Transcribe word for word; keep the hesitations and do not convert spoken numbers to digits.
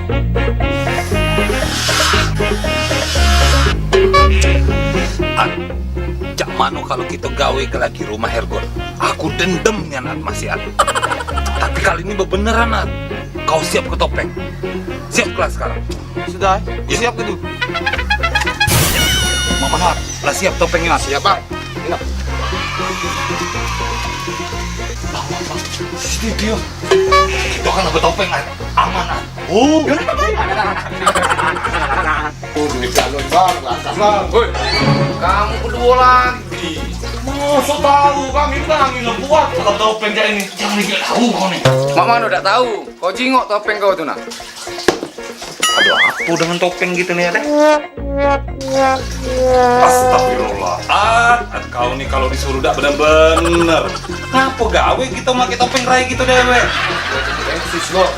An, cak mano kalo kito gawe ke lagi rumah Ergon? Aku dendem nian, An, masih, An. Tapi kali ini bebeneran, An. Kau siap ke topeng? Siap kelas sekarang? Sudah, eh? Ya. Siap ke tu? Mak Manat, lah siap topengnya? Siap, Bang. Ini, Bang. Bang, Bang, Bang. Sini dia. Kita kan ada topeng, An. Aman, An. Oh. Oh, duit galon, Bang. Lantas, Bang. Woi, kamu kedua lagi. Masa tahu, Bang? Ini Bang, ini buat kalau topeng kayak ini. Jangan dia tahu kau nih. Mak Manat dak tahu. Kau jingok topeng kau tu nah. Ada apa dengan topeng gitu nih, ada? Astagfirullah. Ah, kau nih kalau disuruh dak bener-bener. Ngapa gawe kita make topeng rai gitu dewek? Eksis, Bang.